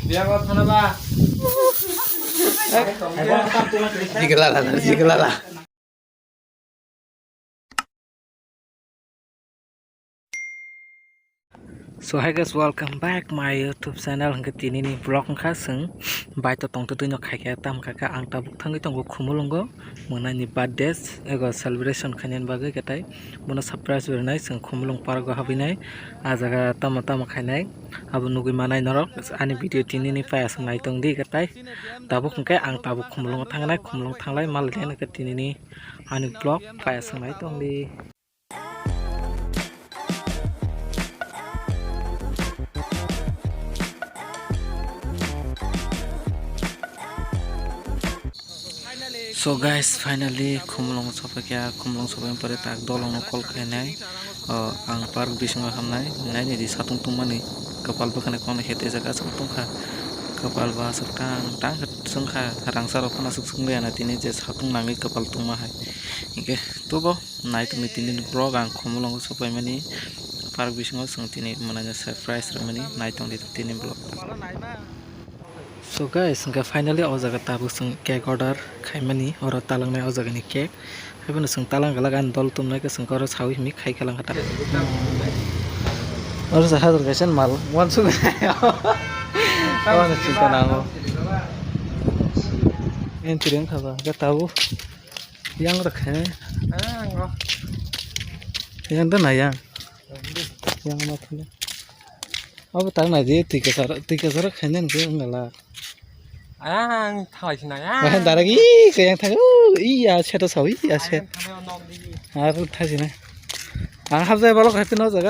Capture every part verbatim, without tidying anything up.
Jigalala, jigalala. So hi guys, welcome back my YouTube channel. Hingke tini ni vlog wngkha chwng bai to tongtwtwi no khaikhe tam kha kha ang tabuk thangwi tongo Khumulwngo mwnani birthday ego celebration khainani bagwi khe tai bono surprise rwnai chwng Khumulwng park o habwi nai ah jaga tamo tamo khainai abo nugwi manai norok ani video tini ni payaswng nai tongdi khe tai tabuk hingke ang tabuk Khumulwngo thangnai Khumulwng thanglai mal khe tini ni ani vlog payaswng nai tongdi. So guys, finally Khumulwng sopaikha, Khumulwng sopai pore tak dolongno call khainai. O, ang park bisingo hamnai, naini di satung tungmani, kwpal bwkhani kokno hetejak aswk tungkha, kwpal bo aswk tang tang khe chwngkha, rangchak rok phano aswk chwngli ya na tini je satung nangwi kwpal tungma hai, hinkhe tubo. Nai tongni tini ni vlog ang Khumulwngo sopaimani park bisingo chwng tini mwnai no surprise rwmani nai tongdi tini vlog. So guys, hingke finally o jaga tabuk chwng cake order khaimani oro talangnai o jaga ni cake. Haiphano chwng talang galak ani dol tumnai khe chwng oro sawi himi khai khalang kha ta. Oro sa hazar kaisa mal uansuk. Oro chwng ta nango. Entry wngkha ba hingke tabuk. Yang rok khe. Ah, ngo. Yang da na yang. Yang ma thile. Abo tak nai di twi kwchar twi kwchar khainani khe wngala. Ang thalai sinai. Bahai daragi khe yang thang. Iya seto sawi iya set. Ang thalai nok di. Ar thai sinai. Ang habjai balok hai pino jaga.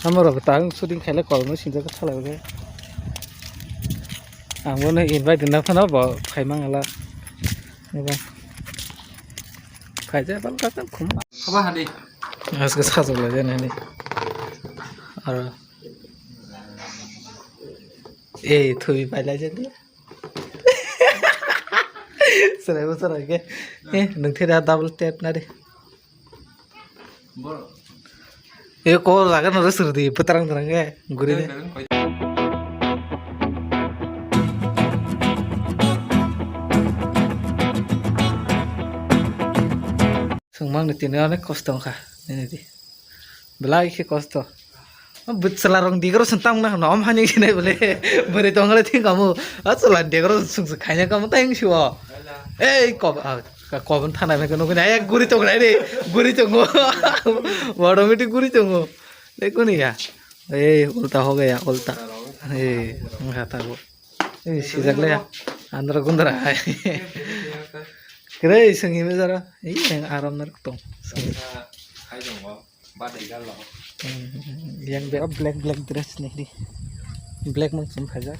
Amorok tang shooting khailai kolokno sinjak thalai bai. Ang bono invite rwna phano bo phai mangala. Eba. Khaijak bal kha khum. Haba hadi. Aske sajak lai jani hadi. Aro. Eh, thui pai lai jani. Serai bo serai ke. Eh, nung thira double tap na de. E ko jaga no sir di petarang terang ke guri de. Sengmang ni tini onek kosto wngkha nini di. Belai khe kosto. Bwchwla rong digoro sung tang na hwno om hani sinai bole. Bwrwi tong le thing kamu. A chwla digoro sung sung khaina kamu tang si o. Ei kob a kob thana me kono kuni ay guri tong rai re. Guri tongo. Automatic guri tongo. Le kuni ya. Ei ulta ho gaya ulta. Ei ngata go. Ei sijak le ya. Andra gundra hai. Kre sung himi jara. Ei aram nar tong. Yang be black black dress ni di. Black mang chum khaijak.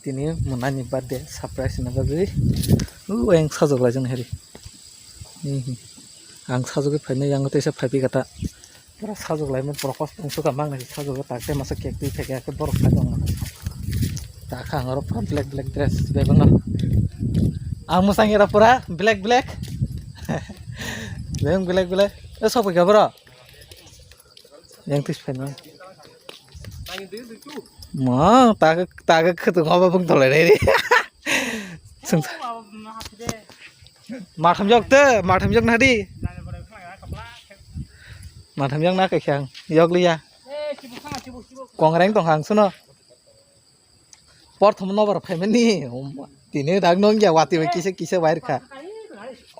Tini mwnani birthday surprise na bagwi. U yang sajok lai jang heri. Ang sajogwi phaina yang teisa phaipi kata. Pura sajok lai mo pura kos tong suka mang sajok tak te masa cake twi pheke ke borok kha jong. Ta kha ang oro pura black black dress bebang. Ang musang era pura black black. Bebang black black. E sok phai ka bro. Yang tis pen. Mo ta ta ke tu ngoba bung tole re. Sung. Matham jok te, matham jok na di. Matham jok na ke khang. Yok liya. Kongreng tong hang suno. Porthom nobar phaimani. Tini dak nong ya wati bai kisa kisa wire kha.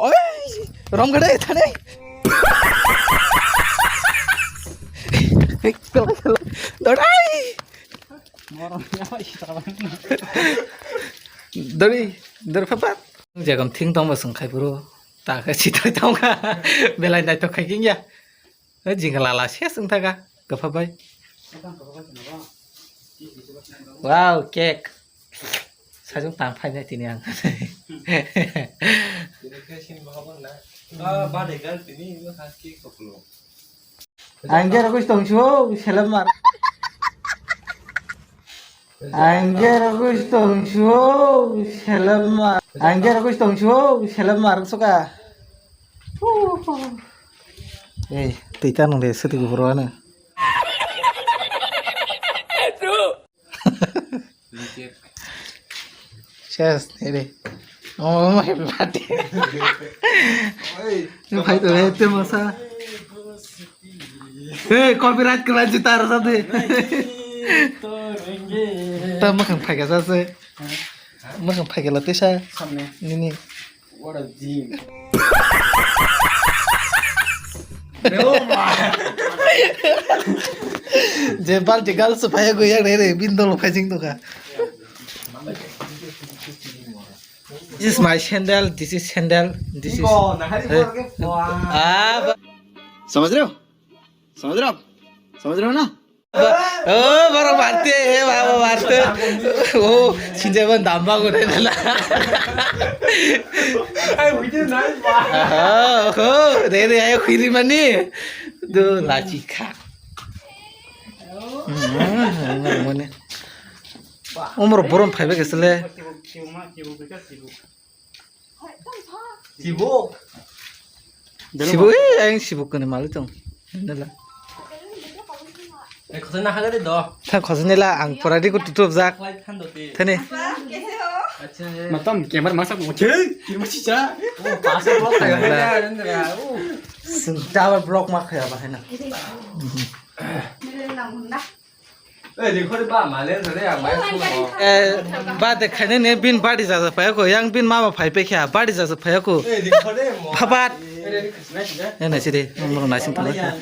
Oi, rom gade thane. Dodai. Dori, dori phapat. Jagam thing tong ba sung khai bro. Ta kha si thai tong kha. Belai nai to khai king ya. Jing lala se sung thaga. Kapha bai. Wow, cake. Sajung tang phai nai tini ang. Tini khe sin bahabo na. Ah, bade gal tini, ino has cake soklo. Ang je rogwi tong sio, selem mar. Ang je rogwi tong sio, selem mar. Ang je rogwi tong sio, selem mar suka. Ei, tei ta nung de, seti gubro ano. Ses, nere. Oh, my birthday. Oi, no, bhai, to, eh, te masa. Hey, copyright kena juta rasa de. To, renge. Ta makan phaika sase. Makan phaika la tesa. Samne. Nini. What a gym. Je balti gal supaya go yak re re bin dolo phajing to ka. This is my sandal, this is sandal, this is. Iko, nahari eh, borok ke, wah. Ah, ba- समझ रहे हो? समझ रहे हो आप? समझ रहे हो ना? Oh, baru mati, eh, baru mati. Oh, sinja ban damba ko dai dala. Ai, we did nice, wah. Oh, oh, re re ayo khiri mani. Do la chikha. Hmm, mane. Umur borom phaibe kesle. Sibuk. Sibuk, eh, ayang sibuk kene malu tong. Nala. Eh, khosoi na hagari do. Tha khosoi nela ang pora di ko tutup jak. Flight than do te. Thani. Acha, eh. Matam camera masa mo che. Kirma chicha. Oh, passport block kaya. Nala. Ya, nandra. Oh. Sing tower block ma kaya ba hai na. Eh, birthday khainani bini birthday jaja phaiya kho, yang bini mama phai pekha birthday jaja phaiya kho. Phapat. Eh, naisidi, nomor naising tongkha.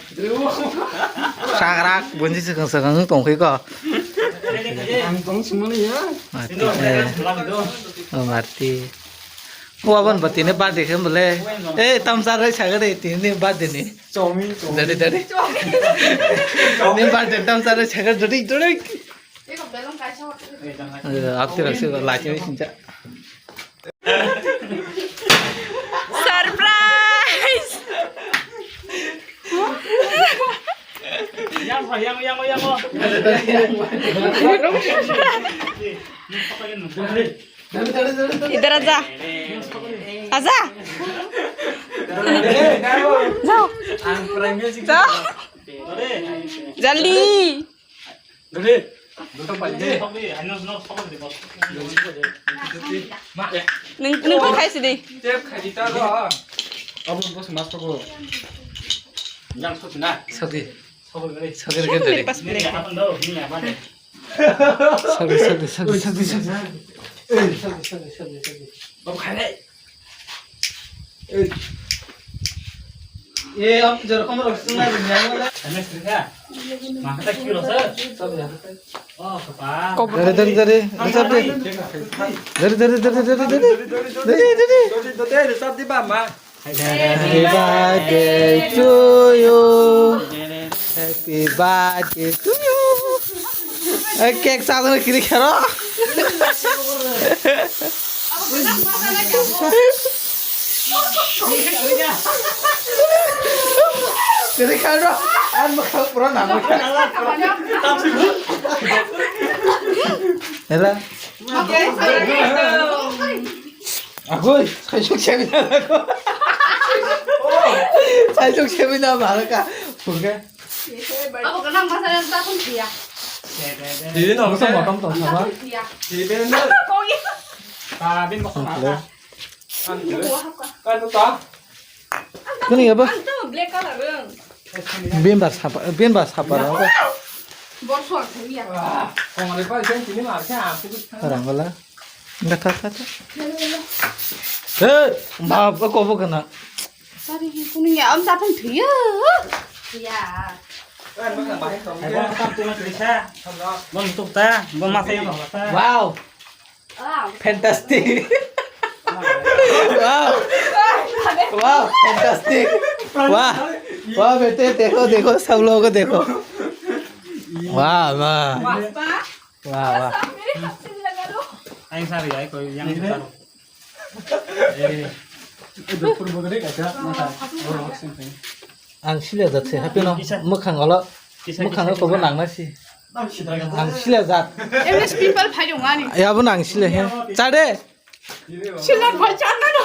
Sagrak, bunji swkang swkang wng tongkha kho. Ang tong sumani ya. Marti, eh. Oh, Marti. Wabon ba tini birthday khe bole. Eh, tamsa rai sagade tini birthday ni. Chowmin, chowmin. Dadi, dadi. Chowmin. Ni birthday tamsa rai sagade dadi, dadi. Eh, akti raksi lachini sincha. Surprise! Yang, yang, yang, yang. इधर आजा। आजा। जाओ। जाओ। जल्दी। नों, नों खाइसै दे। सके, सके, सके, सके। Sorry, sorry, sorry, sorry, sorry. Sorry, sorry, sorry, sorry, sorry. Babu khai nai. Eh, am jor kom rok sung nai bin yang le. Ane sri kha. Ma kata ki ro sir? Sorry, sorry. Oh, kapa. Dari, dari, dari. Dari, dari, dari, dari, dari. Dari, dari. Dari, dari. Happy birthday to you. Happy birthday to you. Eh, cake sa dana kiri kharo. Kiri kharo. An mo kharo pura na mo. Hela. Agoi, saisuk semi na ko. Saisuk semi na mara ka. Phunga. Abo kana masa yang tak pun dia. Dili no sa motom to sama. Dia. Dili ben na. Kau ya. Ta bin mo ka. Kan ta. Kani ya ba? Ang to black color rang. Bimba sapa, bimba sapa rang. Bor suak thang ya. Kong re pa sen sini ma kya aku tu. Rang wala. Enggak, tak, tak, tak. Eh, maaf, aku apa kena? Sorry, kuning ya, om satang tuh ya. Ya. Bom tuk ta, bom masa yang ta. Wow. Wow. Fantastic. Wow. Wow, fantastic. वाह, वाह बेटे, देखो, देखो, सब लोगों को देखो। वाह, वाह। वाह, वाह। मेरे हाथ से भी लगा लो। Ang sari ai ko yang sari. Eh. Doktor bodre kacha. Ang sila jat se happy no. Mukhang olo. Mukhang ko bo nang na si. Ang sila jat. English people phai jong ani. Ya bo nang sila he. Chade. Sila phai chana no.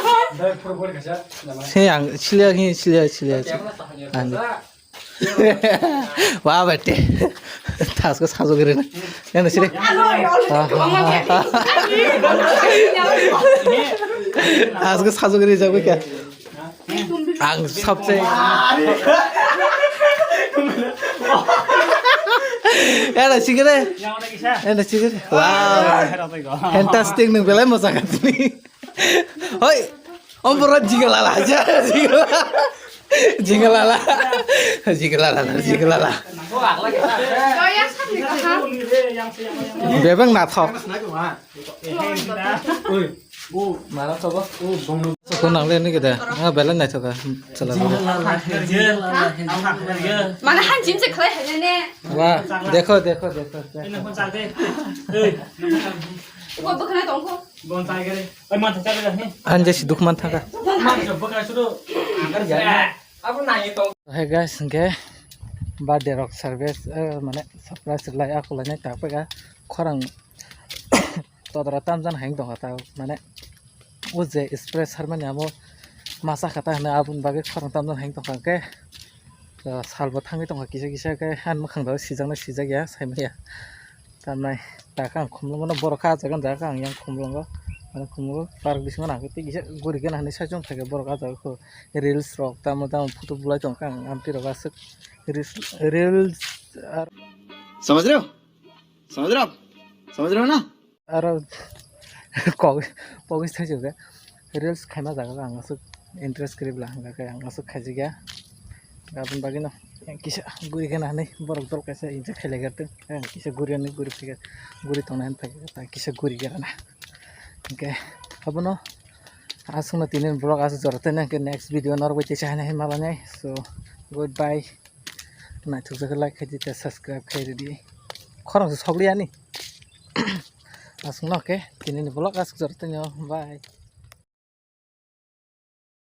Se ang sila he sila sila. Ang. Wa bete. Tasko sajogri na. Nang sire. Tasko sajogri jago kya? Ang sabse. Era sigre. Era sigre. Wow. Fantastic nung belai mosa katni. Hoi. Om pura jigalala aja. Jigalala. Jigalala, jigalala. Bebeng nathok. Mara chobo. Sokon nangle ni keda. Ah, bela naithoka. Chala. Mana han jim se khlai hene ne. Wa, dekho, dekho, dekho. Ubo bwkhana tongkho. Anje si dukman thangka. Hey guys, hingke birthday rok service, eh, mane surprise lai ako lainai tak pega khorang todora tamjan haing tongkha ta mane o je spray sarmani amo masa kha ta hwnwi aboni bagwi khorang tamjan haing tongkha hwnkhe, eh, salbo thangwi tongkha kisa kisa khe ani mwkhang bo sijaknai sijak ya saimanya. Tamnai taka ang khumlungo no borok kha jaga jaga ang yang khumlungo. Ano khumlungo park bisingo nang tei kisa guri gana hinwi saichung thangkhe borok ah jaga kho reels rok tamo tamo photo bulai tongkha ang ampli rok aswk reels reels ar समझ रहे हो समझ रहे हो आप समझ रहे हो ना? Aro kok pogwi thaichukhe reels khaima jaga ang aswk interest kwrwi bwla hwnkhe ang aswk khaijakya. Aboni bagwino kisa guri gana hinwi borok dol kaisa enjoy khailaigatwng. Ang kisa guri hinwi guri phaiga, guri tongna hinwi phaiga, kisa guri gana. Hwnkhe abono aswkno tini vlog aswk jora twi hwnkhe next video norok bai teisa haino hinwi malai nai. So goodbye. Naithokjak khe like khaidi tei subscribe khairidi. Khorang se sokliya ani. Aswkno khe tini ni vlog aswk jora twi bye.